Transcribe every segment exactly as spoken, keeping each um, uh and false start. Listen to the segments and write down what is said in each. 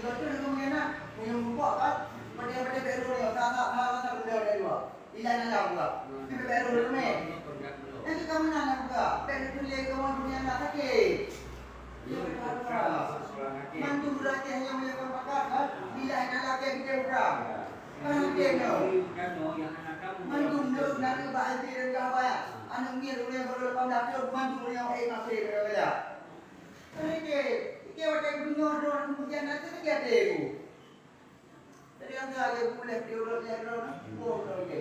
Beutôi deungon meunan, meunyoe muphom kan, padahai-padahai bèk roh nyoe, sa-sa, sa-sa benda dari luwa. Ilai nala buka. Tapi bèk roh deungon mè. Nyang ka meunan nyang buka, bèk neutuléh kawan dunia na sakét. Mandum rakyat nyang meulakukan pakat kan, ilai nala kèe geude urang. Kan geude nyoe. Mandum nyoe na bak I T dan kawan. Aneuk miet ureueng baru lapan belas thôn, mandum ureueng eh masih berada. Mereka, ike watèe gubernur droe pengkhianat tu lagi ada aku. Jadi yang tu ada aku boleh dia urut dia droe, boh droe ike.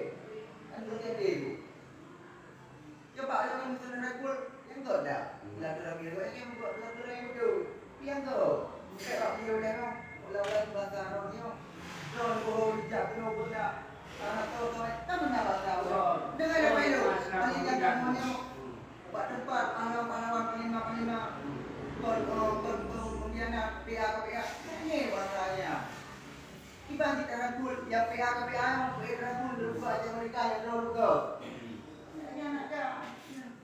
Kan tu lagi ada aku. Coba orang yang misalnya ragul, yang tu ada. Silaturahmi, yang buat silaturahmi tu. Yang tu, bukan tak dia boleh kan. Ulang-ulang bahasa droe ni. Droe boh hijab kena buat tak. Anak tu tu, tak benar bahasa droe. Dengan apa itu? Balik dah kamu ni. Bak teumpat pahlawan-pahlawan panglima-panglima, kon, kon, kon, kon pengkhianat, P A K P A, nyan bahasa nyan. Kiban cit taragul, ya P A K P A nyan, P A K P A nyan, leuka cit mereka nyang droe leuka. Nyan nak ka,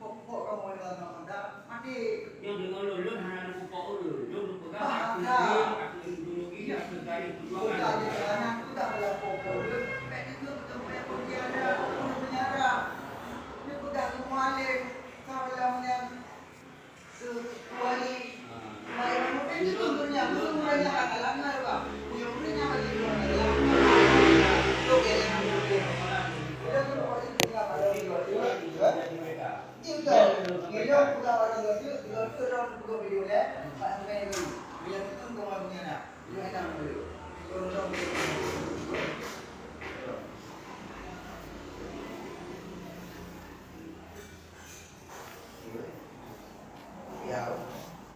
pokok-pokok kamoe dalam mata, mati. Nyoe deungon lôn, lôn hana neupupok ureueng. Lôn neupeugah aku ideologi, aku ideologi, aku garis perjuangan. Bukan je anak tu tak berlaku ke ureueng, bèk dikeue beutôi pengkhianat, ureueng penjara. Neupeugah keu mualem, Salam nyan keu wali. Baik, mungkin itu dunia, itu dunia akan langgar, Bang. Punya dunia bagi dunia. Itu yang aku. Udah tu, wali tinggal pada dua, dua, dua. Itu, ngilu buka orang dua tu, dua tu orang buka video deh. Pak Sumai dulu.